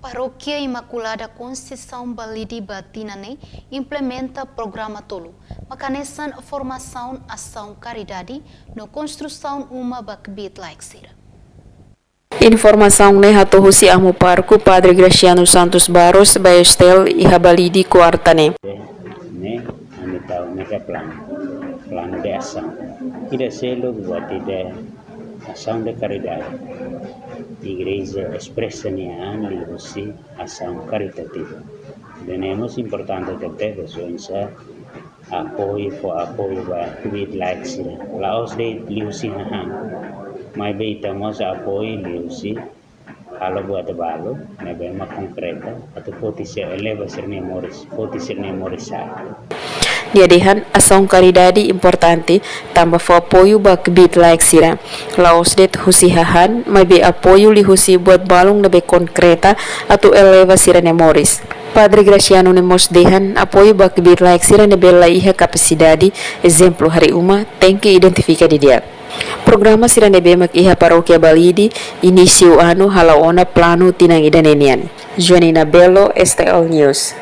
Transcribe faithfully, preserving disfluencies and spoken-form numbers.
Parókia Imakulada Konseisaun Balide ba tinan ne'e implementa programa tolu, mak hanesan formasaun, asaun karidade no konstrusaun uma ba kbiit-laek sira. Informasaun ne'e hato'o husi Amu Pároku Padre Graciano Santos Barros ba STL iha Balide, kuarta ne'e. Ne'e, ami tau ne'e ka planu, planu de asaun. Ida seluk buat ida asaun de karidade. Igreja espresa nia an liuhusi asaun karitativu. Ida-ne'e mós importante tebes, oinsá apoiu, fó apoiu ba kbiit-laek sira. La'ós de'it liuhusi hahán. Maibé ita mós apoiu liuhusi halo buat balu, ne'ebé mak konkreta, atu foti sira, eleva sira-nia moris, foti sira-nia moris sa'e. Nia dehan asaun karidade importante, tanba fó apoiu ba kbiit-laek sira. La'ós de'it husi hahán, maibé apoiu liuhusi buat balun ne'ebé konkreta, atu eleva sira-nia moris. Padre Graciano ne'e mós dehan apoiu ba kbiit-laek sira ne'ebé la iha kapasidade, ezemplu harii uma, tenke identifika didi'ak. Programa sira ne'ebé mak iha Parókia Balide, inísiu anu hala'o ona planu tinan ida-ne'e nian. Joanina Belo, STL News.